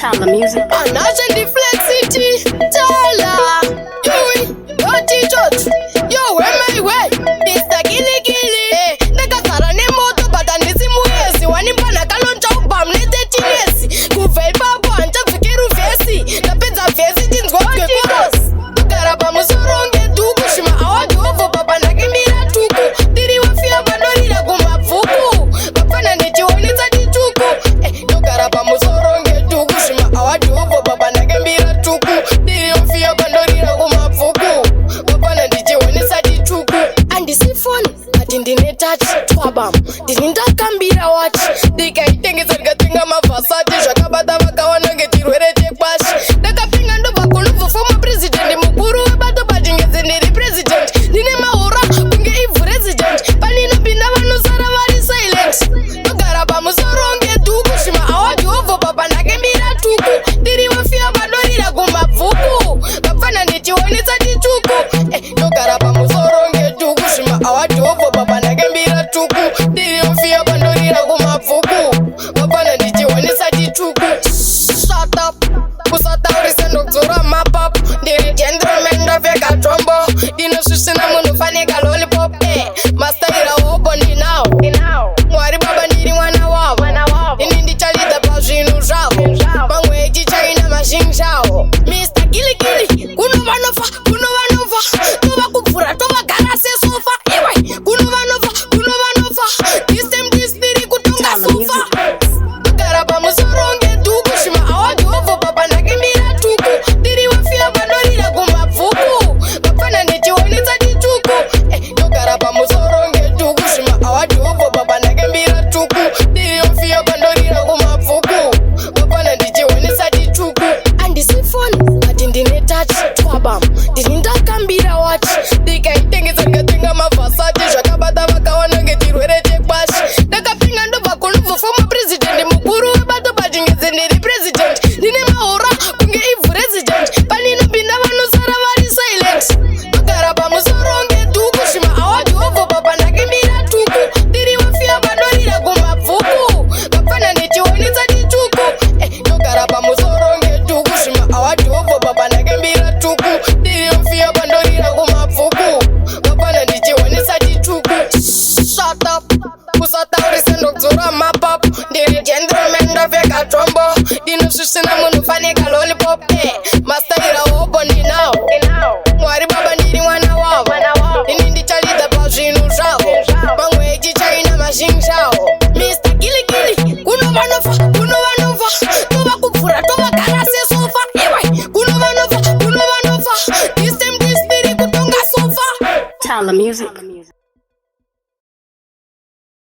Tyler Music. Anashe ndi Flexity Tala Yui Yotichot Yo wemaiwe Mr. Gilly Gilly. Eh, ndakazara nemoto but handisi muezi wanimbana kalauncha album ne13 years. Kubva ipapo handichadzokeri vhesi. Ndapedza vhesi, tinzwa chorus. Kugara pamusoro ngedhuku, zvima award obvo papa ndakimira tuku. Ndiri wafiya vanorira kumabvuku, vapfana ndichionesa chitsvuku. Eh, ndogara pamusoro ngedhuku, zvima award obvo papa ndakembira tuku. Ndiri wafiya vandorira kumabvuku, vapfana ndichionesa chitsvuku. Handisi foni ati ndine touch twabam. Ndini ndakambira wachi, ndikaitengesa ndikatenga maVersace. Zvakabata vakawana ngechirwere chekwashi. Ndakapinga ndobva kunobva former president, mukuru webato pachingezi ndiri president. Ndine mahura kunge ivhu resident, paninopinda vanosara vari silent. Ndogara pamusoro ngedhuku, zvima award obvo papa ndakembira tuku. Ndiri wafiya vanorira kumabvuku, vapfana ndichionesa chitsvuku. Eh, ndogara pamusoro ngedhuku, zvima award obvo papa ndakembira tuku. Ndiri wafiya vandorira kumabvuku, vapfana ndichionesa chitsvuku. Shut up, usataurise, ndodzora mapapu. Ndiri gentleman, ndopfeka jombo. Ndinosvisvina munhu fanika lollipop. Eh, mastaira hobo ndinawo. Mwari baba, ndiri mwana wavo. Ini ndichalidha pazvinhu zvavo, pamwe echichaina mazhinji. Mr Giligili, kuno vanofa, kuno vanofa, tovakupfura tovagara sesofa. Iwe, kuno vanofa, kuno vanofa. This time this ndiri kutonga Tyler sofa. Music. Kugara pamusoro ngedhuku, zvima award obvo papa ndakimira tuku. Ndiri wafiya vanorira kumabvuku, vapfana ndichionesa chitsvuku. Eh, ndogara pamusoro ngedhuku, zvima award obvo papa ndakembira tuku. Ndiri wafiya vandorira kumabvuku, vapfana ndichionesa chitsvuku. Handisi foni ati ndine touch twabam. Ndini ndakambira wachi, ndikaitengesa ndikatenga maVersace. Zvakabata vakawana ngechirwere chekwashi. Ndakapinga ndobva kunobva former president, mukuru webato pachingezi ndiri president. Ndine mahura kunge ivhu resident, paninopinda vanosara vari silent. Ndogara pamusoro ngedhuku, zvima award obvo papa ndakembira tuku. Ndiri wafiya vanorira kumabvuku, vapfana ndichionesa chitsvuku. Eh, ndogara pamusoro ngedhuku, zvima award obvo papa ndakembira tuku. Ndiri wafiya vandorira kumabvuku, vapfana ndichionesa chitsvuku. Shut up, usataurise, ndodzora mapapu. Ndiri gentleman, ndopfeka jombo. Ndinosvisvina munhu fanika lollipop. Eh, mastaira hobo ndinawo. Mwari baba, ndiri mwana wavo. Ini ndichalidha pazvinhu zvavo, pamwe echichaina mazhinji. Mr Giligili, kuno vanofa, kuno vanofa, tovakupfura tovagara sesofa. Iwe, kuno vanofa, kuno vanofa. This time this ndiri kutonga sofa. Tyler Music.